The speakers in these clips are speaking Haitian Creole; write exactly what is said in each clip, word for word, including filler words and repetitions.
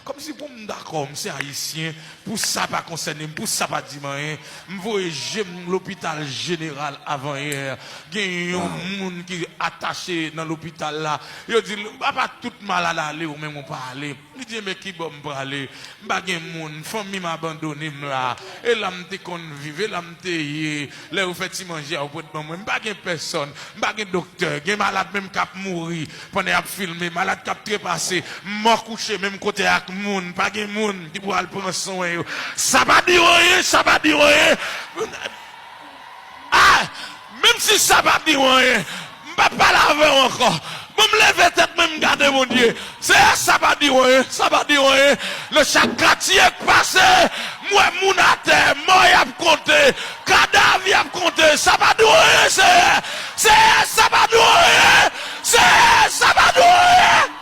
Kòmsi pou m dakò, m se ayisyen, pou sa pa konsène m, pou sa pa di m anyen. M voye je m lopital jeneral avanyè. Gen yon moun ki atache nan lopital la. Yo di l, "Papa, tout malad ale, ou menm ou pa ale." Li di, "Enben, ki bò m prale? M pa gen moun, fanmi m abandone m la. E la m te konn viv, e la m te ye. Lè yo fè ti manje a, yo pot ban mwen. M pa gen pèsòn, m pa gen doktè. Gen malad menm k ap mouri pandan y ap filme, malad k ap trepase, mò kouche menm kote ak moun. Pa gen moun ki pou al pran swen yo." Sa pa di w anyen, sa pa di w anyen. Ah! Menm si sa pa di w anyen, m p ap pale avè w ankò. Bon, m leve tèt mwen, m gade Bondye. Seyè, sa pa di w anyen, sa pa di w anyen. Nan chak katye k pase, m wè moun atè, mò y ap konte, kadav y ap konte. Sa pa di w anyen, Seyè. Seyè, sa pa di w anyen. Seyè, sa pa di w anyen.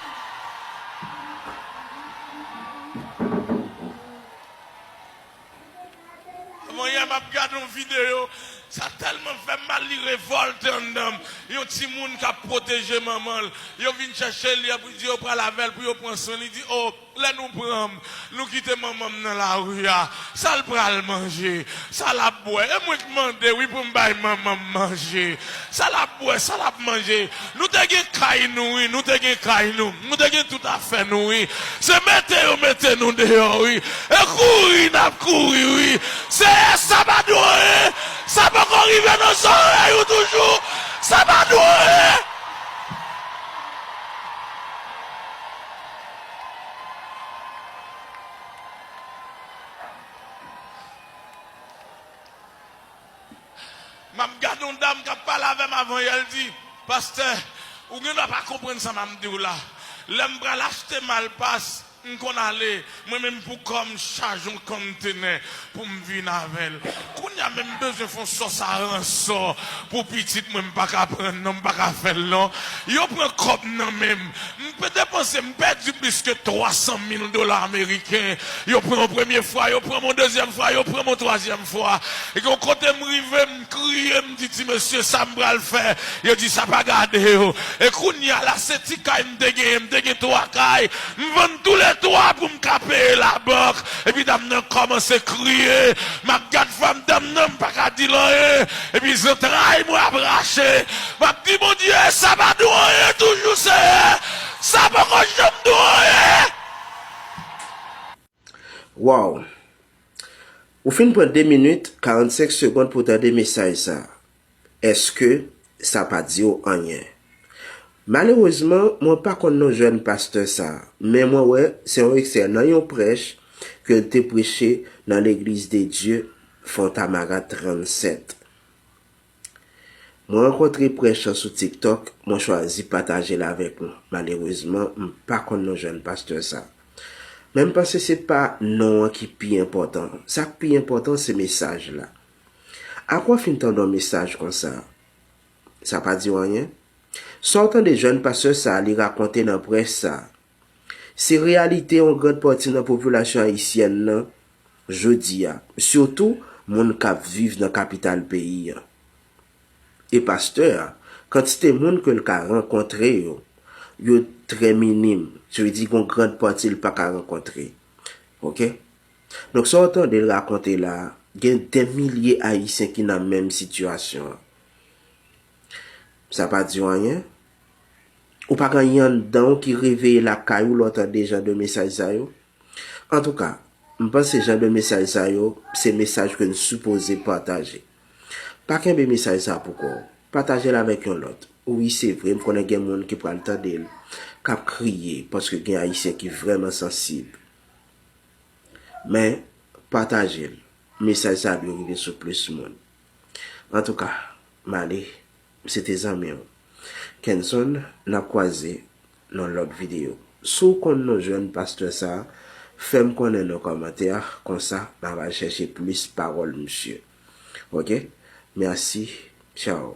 Avanyè m ap gade yon videyo, sa tèlman fè m mal, li revòlte anndan m. Yon timoun k ap pwoteje manman l, yo vin chèche l, y ap di yo pral avè l pou yo pran swen. Li di, "O, lè nou pran m, nou kite manman m nan lari a, sa l pral manje? Sa l ap bwè?" E mwen k mande, wi, pou m bay manman m manje. Sa l ap bwè, sa l ap manje. Nou te gen kay nou, wi, nou te gen kay nou. Nou te gen tout afè nou, wi. Se mete yo mete nou deyò, wi. E kouri n ap kouri, wi. Seyè, sa pa di w anyen. Sa poko rive nan zòrèy ou toujou. Sa pa di w anyen. M ap gade yon dam k ap pale avè m avanyè, l di, "Pastè, ou gendwa pa konprann sa m ap di w la. Lè m pral achte Malpas, m konn ale, mwen menm pou kò m chaje yon konntenè pou m vin avè l. Kounye a menm m bezwen fè yon sòs aransò pou pitit mwen, m pa ka pran l non, m pa ka fè l non. Yo pran kòb nan men m. M pe depanse, m pèdi plis ke twa san mil dola ameriken. Yo pran yon premye fwa, yo pran m yon dezyèm fwa, yo pran m yon twazyèm fwa. E gen yon kote m rive, m kriye, m di, 'Ti mesye, sa m pral fè?' Yo di, 'Sa pa gade w.' E kounye a la, se ti kay m te genyen, m te gen twa kay. M vann toulètwa pou m ka peye labank. Epi dam nan kòmanse kriye. M ap gad fanm dam nan, m pa ka di l anyen. Epi zantray mwen ap rache. M ap di, "Bondye, sa pa di w anyen toujou, Seyè. Sa poko janm di w anyen." Wow! Ou fin pran de minit, karannsenk segonn pou w tande mesaj sa a. Èske sa pa di w anyen? Malerezman, mwen pa konn non jèn pastè sa a, men mwen wè se yon ekstrè nan yon prèch ke l te preche nan Legliz de Dye Fontamara trannsèt. Mwen rankontre prèch lan sou TikTok, mwen chwazi pataje l avèk nou. Malerezman, m pa konn non jèn pastè sa. Men m panse se pa non an ki pi enpòtan. Sa k pi enpòtan, se mesaj la. Apre w fin tande yon mesaj konsa, sa pa di w anyen? Sa w tande jèn pastè sa a li rakonte nan prèch sa a, se reyalite yon gran pati nan popilasyon ayisyèn nan jodi a, sitou moun k ap viv nan kapital peyi a. E pastè a, kantite moun ke l ka rankontre yo, yo trè minim. Sa vle di gen yon gran pati l pa ka rankontre. Oke? Donk, sa w tande l rakonte la a, gen dè milye Ayisyen ki nan menm sitiyasyon an. Sa pa di w anyen? Ou pa gen anyen anndan w ki reveye lakay ou lè w tande jan de mesaj sa yo? Antouka, m panse jan de mesaj sa yo, se mesaj ke n sipoze pataje. Pa kenbe mesaj sa pou kò w. Pataje l avèk yon lòt. Wi, se vre, m konnen gen moun ki pral tande l, k ap kriye, paske gen Ayisyen ki vrèman sansib. Men, pataje l. Mesaj sa a dwe rive sou plis moun. Antouka, m ale, se te zanmi w, Kenson, n ap kwaze nan lòt videyo. Si w konn non jèn pastè sa a, fè m konnen nan kòmantè a, konsa m ap al chèche plis pawòl misye. Oke? Mèsi. Tchaw.